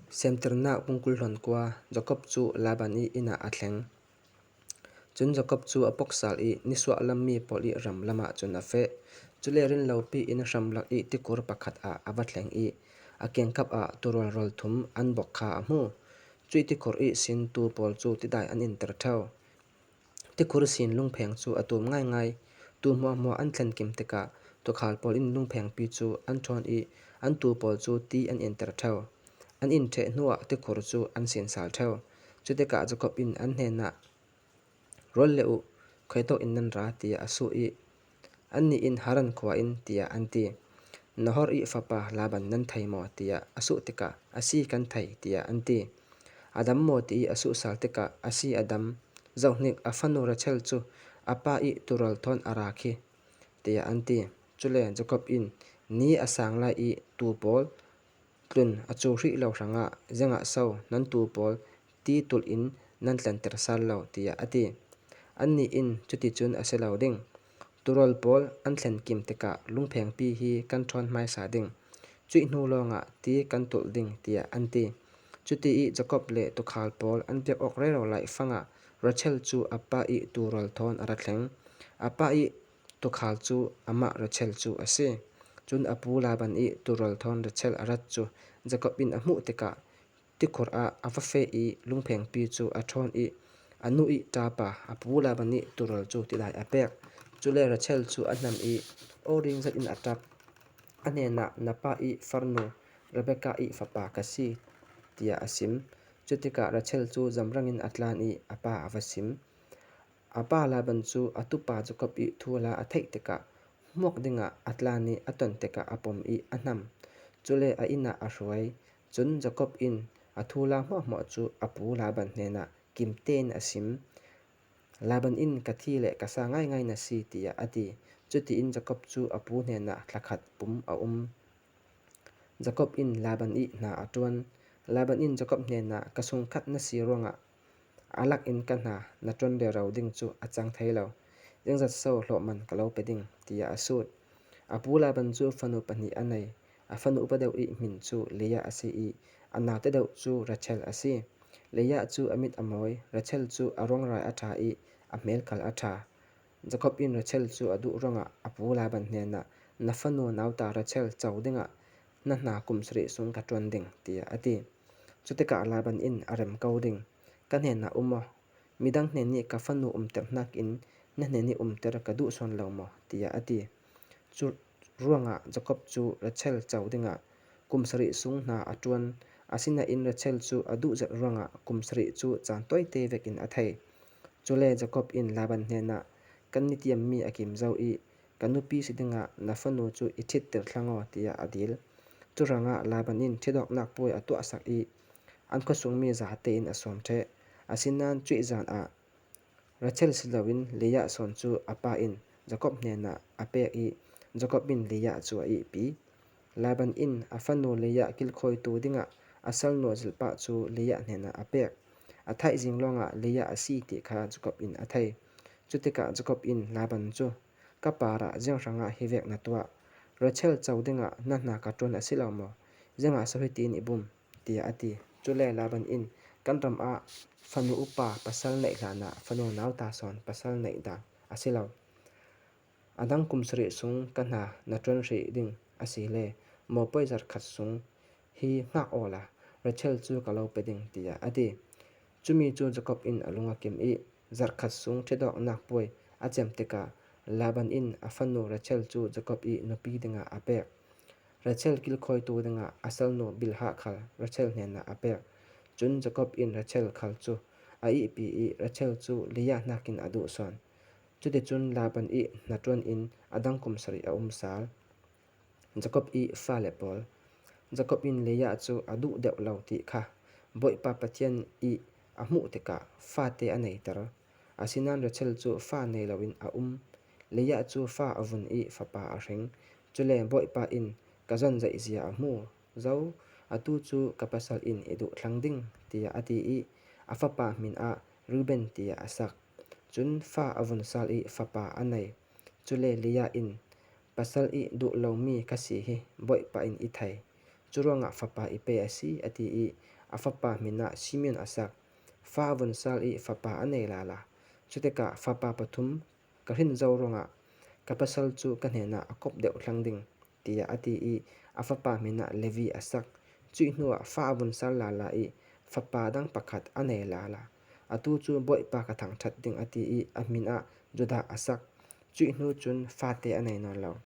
Semternak pungkulhlawn kua Jakob cu Laban i inn ah a thleng. Cun Jakob cu a poksal i nisuah lammi pawl i ram lam ah cun a feh. Cule rinlopi in hramlak i tikur pakhat ah a va thleng i a kengkap ah tuurual rawl thum an bawk kha a hmuh. Cuih tikhur i sin tuu pawl cu tidai an inter ṭheo. Tikhur sin lungpheng cu a tum ngaingai. Tuu hmuahhmuah an thlen kim tikah tuukhal pawl in lungphengpi cu an ṭhawn i an tuu pawl cu ti an inter ṭheo. An inn ṭheh hnuah tikhur cu an sinsal ṭheo. Cu tikah Jakob in an hnenah, “Rawl le u, khuaitawk in nan ra,” tiah a suh i annih in Haran khua in tiah an ti. Nahor i fapa Laban nan thei maw tiah a suh tikah, “A si, kan thei,” tiah an ti. A dam maw ti i a suh sal tikah, “A si, a dam. Zohhnik, a fanu Rachel cu a pa i tuural thawn a ra khi,” tiah an ti. Cule Jakob in ni a sang lai i tuu pawl Tlun a cu hrih lo hrangah zengah so nan tuu pawl ti tulh in nan tlanter sal lo tiah a ti. Annih in cuticun a si lo ding. Turawl pawl an thlen kim tikah lungphengpi hi kan ṭhawn hmaisa ding. Cuih hnu lawngah ti kan tulh ding tiah an ti. Cuti i Jakob le tuukhal pawl an biak awk rero lai fangah Rachel cu a pa i tuurawl thawn a ra thleng. A pa i Tuukhal cu amah Rachel cu a si. Cun a pu Laban i tuural thawn Rachel a rat cu Jakob in a hmuh tikah tikhur ah a va feh i lungphengpi cu a ṭhawn i a nu i ṭapa a pu Laban nih tuural cu tidai a pek. Cule Rachel cu a hnam i aw ring zet in a ṭap. A hnenah, “Na pa i farnu Rebekah i fapa ka si,” tiah a sim. Cu tikah Rachel cu zamrang in a tlan i a pa a va sim. A pa Laban cu a tupa Jakob i thula a theih tikah hmuak dingah a tlan i a ton tikah a pom i a hnamh. Cule a inn ah a hruai. Cun Jakob in a thula hmuahhmuah cu a pu Laban hnenah kim tein a sim. Laban in ka thi le ka sa ngaingai na si tiah a ti. Cutiin Jakob cu a pu hnenah thla khat pum a um. Jakob in Laban i hna a ṭuan. Laban in Jakob hnenah ka sungkhat na si ruangah A lak in ka hna na ṭuan rero ding cu a cang thai lo. Zeizat so hlawh man ka lo pe ding, tiah a sut. A pu Laban cu fanu pahnih a nei. A fanu upa deuh i hmin cu Leah a si i a naute deuh cu Rachel a si. Leah cu a mit a mawi, Rachel cu a ruangrai a ṭha i a hmelkhal a ṭha. Jakob in Rachel cu a duh ruangah a pu Laban hnenah, Na fanu nauta Rachel co dingah na hna kum sarih sung ka ṭuan ding, tiah a ti. Cutikah Laban in a rem ko ding. Ka hnenah um aw, midang hnen nih ka fanu umter nakin na hnen i umter ka duh sawn lo maw? tiah a ti. Cu ruangah Jakob cu Rachel co dingah kum sarih sung hna a ṭuan. Asinain Rachel cu a duh zat ruangah kum sarih cu caan tawite vekin a thei. Cule Jakob in Laban hnenah, Kan i tiammi a kim zau i ka nupi si dingah na fanu cu i ṭhitter thlang aw, tiah a dil. Cu ruangah Laban in ṭhitawknak puai a tuahsak i an khuasungmi zate in a sawm ṭheh. Asinain cuih zan ah Rachel si loin Leah sawn cu a pa in Jakob hnenah a pek i Jakob in Leah cu a ihpi. Laban in a fanu Leah kilkhawitu dingah a salnu Zilpah cu Leah hnenah a pek. A thaizing lawngah Leah a si ti kha Jakob in a thei. Cu tikah Jakob in Laban cu, Ka par ah zianghrang ah hi vek na tuah? Rachel co dingah na hna ka ṭuan a si lo maw? Ziangah sahui tiin i bum? tiah a ti. Cule Laban in, Kan ram ah fanu upa pasal neih hlanah fanu nauta sawn pasal neih dan a si lo. A dang kum sarih sung ka hna na ṭuan hrih ding a si le maw poi zarh khat sung hi hngak aw la Rachel cu ka lo pe ding, tiah a ti. Cumi cu Jakob in a lung a kim i Zarhkhat sung ṭhitawknak puai a cem tikah Laban in a fanu Rachel cu Jakob i nupi dingah a pek. Rachel kilkhawitu dingah a salnu Bilhah khal Rachel hnenah a pek. Cun Jakob in Rachel khal cu a ihpi i Rachel cu Leah nakin a duh sawn. Cuticun Laban i hnaṭuan in a dang kum sarih a um sal. Jakob i fale pawl. Jakob in Leah cu a duh deuh lo ti kha Bawipa Pathian i a hmuh tikah fate a neiter. Asinain Rachel cu fa nei loin a um. Leah cu fa a vun i fapa a hring. Cule Bawipa in ka zonzaih zia a hmu. Zo, atu cu ka pasal in i duh thlang ding, tiah a ti i a fapa min ah Reuben tiah a sak. Cun fa a vun sal i fapa a nei. Cule Leah in Pasal i duh lomi ka si hi Bawipa in i thei. Curuangah fapa i pe a si, a ti i A fapa min ah Simeon a sak. Fa a vun sal i fapa a nei lala. Cutikah fapa pathum ka hrin zau ruangah ka pasal cu ka hnenah a kop deuh thlang ding, tiah a ti i a fapa min ah Levi a sak. Cuih hnuah fa a vun sal lala i fapa dang pakhat a nei lala. Atu cu Bawipa ka thangṭhat ding a ti i a min ah Judah a sak. Cuih hnu cun fate a nei nawn lo.